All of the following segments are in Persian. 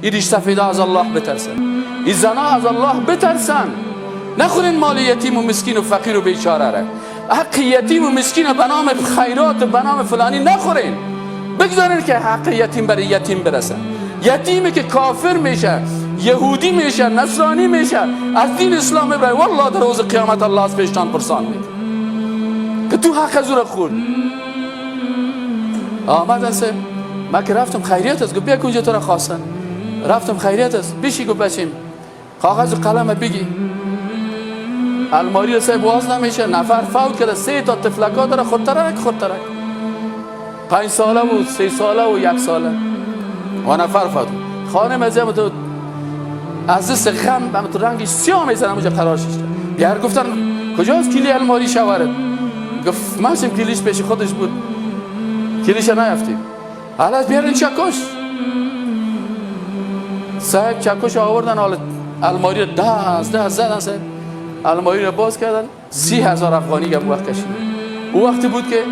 این ریش سفیدا از الله بترسن، این زنا از الله بترسن، نخورین مال یتیم و مسکین و فقیر و بیچاره را. حق یتیم و مسکین به نام خیرات و به نام فلانی نخورین. بگذارین که حق یتیم برای یتیم برسه. یتیمی که کافر میشه، یهودی میشه، نصرانی میشه، از دین اسلام میبره، والله در روز قیامت الله از پیشتان پرسان میکنه که تو حق از او را خوردی. آمد است، من که رفتم خیریت است، گفت بیا اونجا تو را خواستن. رفتم خیریت است، بشی گفت بچیم کاغذ و قلم بگی. الماری صاحب باز نمیشه، نفر فوت کرده، 3 تا طفلکا داره، خودترک خودترک، 5 ساله و 3 ساله و 1 ساله و نفر فوت. خانم از تو از دست غم تو رنگش سیاه میزنم اونجا قرار ششته. بیار گفتن کجاست کلی الماری شوارت؟ گفت من کلیش پیش خودش بود، کلیش نیافتیم. حالا بیارین چکش. صاحب چکش آوردن، حالا الماری ده زدن، صاحب الماری رو باز کردن، 30,000 افغانی گم وقت کشید. او وقتی بود که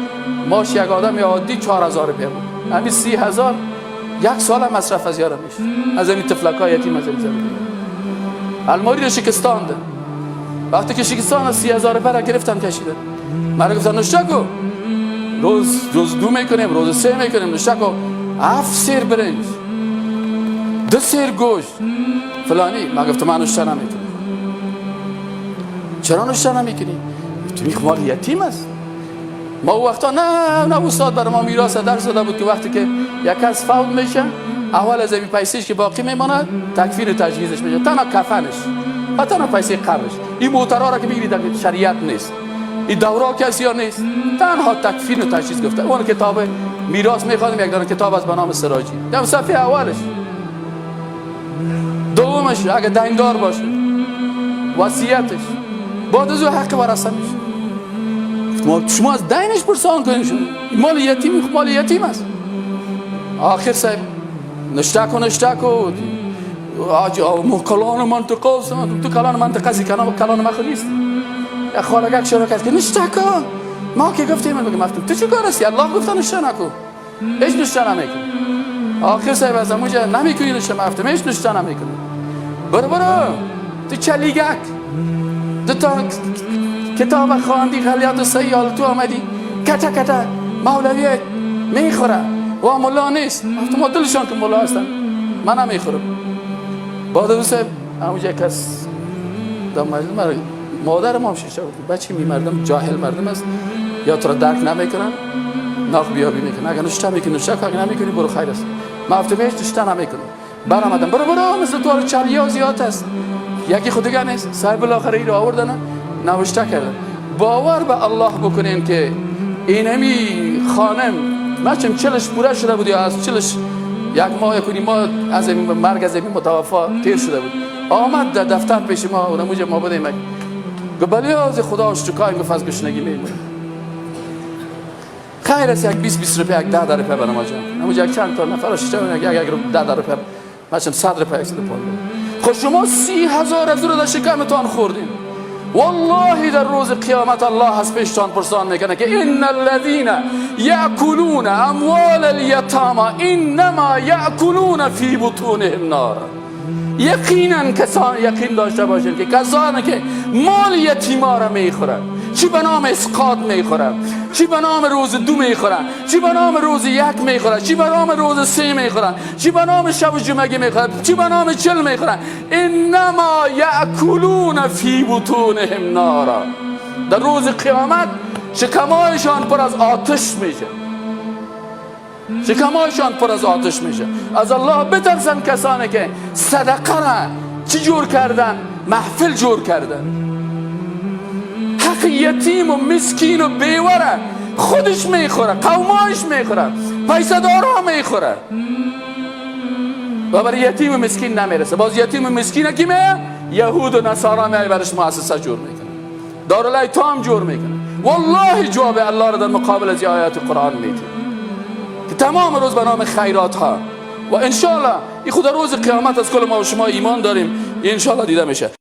ماش یک آدم عادی 4,000 روپیه بود. همین 30,000 یک سال مصرف از یارم میشه، از این طفلکای یتیم، از این زمین. الماری رو شکستاند. وقتی که شکستان 30,000 روپیه را گرفتن کشیدن. من گفتن نشته کو روز 2 میکنیم، روز 3 میکنیم، نشته کو 7 سیر برنج، 2 سیر گوشت فلانی. من گفتم من نشته نمیکنم. چرا نشته نمیکنی؟ گفتم مال یتیم است. ما او وقتا نه استاد برای ما میراث درس داده بود که وقتی که یک کس فوت میشه، اول از این پیسهش که باقی میماند تکفین و تجهیزش میشه، تنها کفنش و تنها پیسه قبرش. این موترها را که میگیرید در شریعت نیست، این دورا کسی ها نیست، تنها تکفین و تجهیز گفته. اون کتاب میراث میخوادیم، یک دانه کتاب از به نام سراجی، در صفحه اولش، دومش اگه دیندار باشه وصیتش، بعد از او حق ورثه میشه. شما از دینش پرسان کنید، مال یتیم، مال یتیم است. آخر صاحب نشته کو نشته کو کلان منطقه است. تو کلان منطقه هستی، کلان ما خود نیست. یک خالگک شروع کرد که نشته کو، ما که گفتیم، من بگم تو چه کار هستی؟ الله گفته نشته نکو، هیچ نشته نمیکنی. آخر صاحب از اونجا نمیکنی نشته، مفتم هیچ نشته نمیکنی. برو برو تو چلیگک، دو تا کتاب خواندی غلیات و سیال تو آمدی کتا کتا مولوی میخوره و ملا نیست. ما دلشان که ملا هستن، من هم میخورم. بعد از صاحب همونجا کس در مجلس مادر ما هم شیشه بود، بچه می مردم جاهل مردم است، یا تو را درک نمیکنن، ناخ بیابی میکنن. اگر نشته میکنی نشته، اگر نمیکنی برو خیر است. من هفته پیش نشته نمیکنم، برآمدم برو برو مثل تو چلیا زیاد است، یکی خود دیگه نیست. صاحب بالاخره رو آوردن نوشته کردن. باور به الله بکنین که اینمی خانم مچم 40 پوره شده بود یا از 40 یک ماه یک ماه از مرگ از این متوفا تیر شده بود، آمد در دفتر پیش ما و نموجه ما بودیم. گفت بله از خدا اشتکایم، گفت از گشنگی میمونم. خیر است، یک 20 روپیه، یک 10 روپیه برای ما جمع. نموجه یک چند تا نفر ششته یک 10 روپیه، مچم 100 روپیه، 115. خب شما 30,000 از او رو در شکمتان خوردین. والله در روز قیامت الله از پیشتان پرسان میکنه که ان الذين یاکلون اموال الیتاما انما یاکلون فی بطونهم نارا. یقینا کسان، یقین داشته باشین که کسانی که مال یتیما را میخورن، چی به نام اسقاط میخورن، چی به نام روز 2 میخورن، چی به نام روز 1 میخورن، چی به نام روز 3 میخورن، چی به نام شب جمعه میخورن، چی به نام 40 میخورن، انما یاکلون فی بطونهم نارا. در روز قیامت شکمایشان پر از آتش میشه، شکمایشان پر از آتش میشه. از الله بترسن کسانی که صدقه را چی جور کردن، محفل جور کردن. حق یتیم و مسکین و بیوره خودش میخوره، قومایش میخوره، پیسه دارا میخوره و برای یتیم و مسکین نمیرسه. باز یتیم و مسکین کی میه؟ یهود و نصارا میای برش مؤسسه جور میکنه، دارالایتام جور میکنه. والله جواب الله را در مقابل از آیات قرآن میده که تمام روز به نام خیرات ها و انشالله این خود روز قیامت از کل ما و شما ایمان داریم، انشالله دیده میشه.